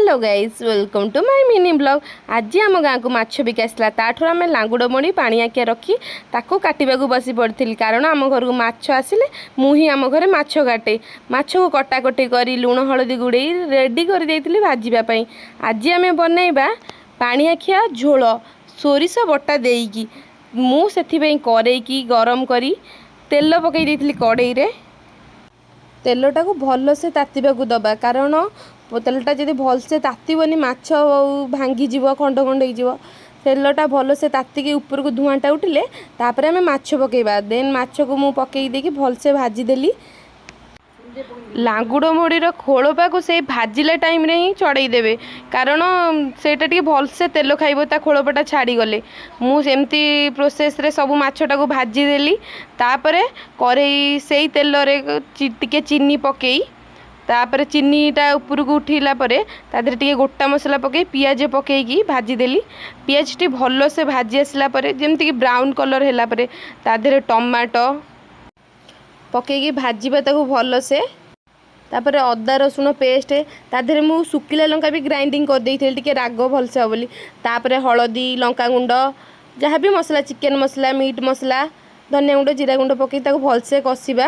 Hello guys, welcome to my mini vlog. ଆଜି ଆମ ଗାଁକୁ ମାଛ ବିକା ଆସିଥିଲା। ତାଠୁ ଆମେ ଲାଙ୍ଗୁଡ଼ ମଣି ପାଣିଆଖିଆ ରଖି ତାକୁ କାଟିବାକୁ ବସି ପଡ଼ିଥିଲି, କାରଣ ଆମ ଘରକୁ ମାଛ ଆସିଲେ ମୁଁ ହିଁ ଆମ ଘରେ ମାଛ କାଟେ। ମାଛକୁ କଟାକଟି କରି, ଲୁଣ ହଳଦୀ ଗୁଡ଼େଇ ରେଡ଼ି କରିଦେଇଥିଲି ଭାଜିବା ପାଇଁ। ଆଜି ଆମେ ବନେଇବା ପାଣିଆଖିଆ ଝୋଳ ସୋରିଷ ବଟା ଦେଇକି। ମୁଁ ସେଥିପାଇଁ କରେଇକି ଗରମ କରି ତେଲ ପକାଇ ଦେଇଥିଲି କଡ଼େଇରେ। ତେଲଟାକୁ ଭଲସେ ତାତିବାକୁ ଦେବା, କାରଣ ତେଲଟା ଯଦି ଭଲସେ ତାତିବନି, ମାଛ ଭାଙ୍ଗିଯିବ, ଖଣ୍ଡ ଖଣ୍ଡ ହେଇଯିବ। ତେଲଟା ଭଲସେ ତାତିକି ଉପରକୁ ଧୂଆଁଟା ଉଠିଲେ ତାପରେ ଆମେ ମାଛ ପକାଇବା। ଦେନ୍ ମାଛକୁ ମୁଁ ପକାଇ ଦେଇକି ଭଲସେ ଭାଜିଦେଲି। ଲାଙ୍ଗୁଡ଼ ମୁଢ଼ିର ଖୋଳପାକୁ ସେଇ ଭାଜିଲା ଟାଇମ୍ରେ ହିଁ ଛଡ଼େଇ ଦେବେ, କାରଣ ସେଇଟା ଟିକେ ଭଲସେ ତେଲ ଖାଇବ ତା ଖୋଳପାଟା ଛାଡ଼ିଗଲେ। ମୁଁ ସେମିତି ପ୍ରୋସେସ୍ରେ ସବୁ ମାଛଟାକୁ ଭାଜିଦେଲି। ତାପରେ କରେଇ ସେଇ ତେଲରେ ଟିକେ ଚିନି ପକାଇ, ତାପରେ ଚିନିଟା ଉପରକୁ ଉଠିଲା ପରେ ତା ଦେହରେ ଟିକେ ଗୋଟା ମସଲା ପକାଇ, ପିଆଜ ପକାଇକି ଭାଜିଦେଲି। ପିଆଜଟି ଭଲସେ ଭାଜି ଆସିଲା ପରେ, ଯେମିତିକି ବ୍ରାଉନ୍ କଲର୍ ହେଲା ପରେ, ତା ଦେହରେ ଟମାଟୋ ପକାଇକି ଭାଜିବା ତାକୁ ଭଲସେ। ତାପରେ ଅଦା ରସୁଣ ପେଷ୍ଟ, ତା ଦେହରେ ମୁଁ ଶୁଖିଲା ଲଙ୍କା ବି ଗ୍ରାଇଣ୍ଡିଙ୍ଗ କରିଦେଇଥିଲି, ଟିକେ ରାଗ ଭଲସେ ହେବ ବୋଲି। ତାପରେ ହଳଦୀ, ଲଙ୍କାଗୁଣ୍ଡ, ଯାହା ବି ମସଲା, ଚିକେନ୍ ମସଲା, ମିଟ୍ ମସଲା, ଧନିଆ ଗୁଣ୍ଡ, ଜିରା ଗୁଣ୍ଡ ପକାଇ ତାକୁ ଭଲସେ କଷିବା।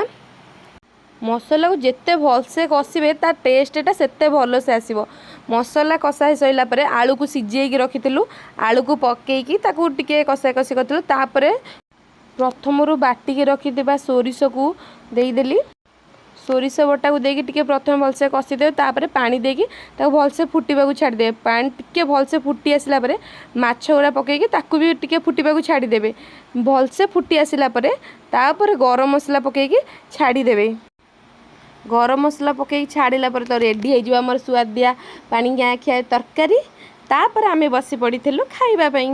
ମସଲାକୁ ଯେତେ ଭଲସେ କଷିବେ, ତା ଟେଷ୍ଟଟା ସେତେ ଭଲସେ ଆସିବ। ମସଲା କଷା ହେଇସାରିଲା ପରେ ଆଳୁକୁ ସିଝେଇକି ରଖିଥିଲୁ, ଆଳୁକୁ ପକାଇକି ତାକୁ ଟିକେ କଷା କଷି କରିଥିଲୁ। ତାପରେ ପ୍ରଥମରୁ ବାଟିକି ରଖିଥିବା ସୋରିଷକୁ ଦେଇଦେଲି। ସୋରିଷ ବଟାକୁ ଦେଇକି ଟିକେ ପ୍ରଥମେ ଭଲସେ କଷିଦେବେ। ତାପରେ ପାଣି ଦେଇକି ତାକୁ ଭଲସେ ଫୁଟିବାକୁ ଛାଡ଼ିଦେବେ। ପାଣି ଟିକେ ଭଲସେ ଫୁଟି ଆସିଲା ପରେ ମାଛ ଗୁଡ଼ା ପକାଇକି ତାକୁ ବି ଟିକେ ଫୁଟିବାକୁ ଛାଡ଼ିଦେବେ। ଭଲସେ ଫୁଟି ଆସିଲା ପରେ ତାପରେ ଗରମ ମସଲା ପକାଇକି ଛାଡ଼ିଦେବେ। ଗରମ ମସଲା ପକାଇକି ଛାଡ଼ିଲା ପରେ ତ ରେଡ଼ି ହେଇଯିବ ଆମର ସୁଆଦିଆ ପାଣିଖିଆ ତରକାରୀ। ତାପରେ ଆମେ ବସି ପଡ଼ିଥିଲୁ ଖାଇବା ପାଇଁ।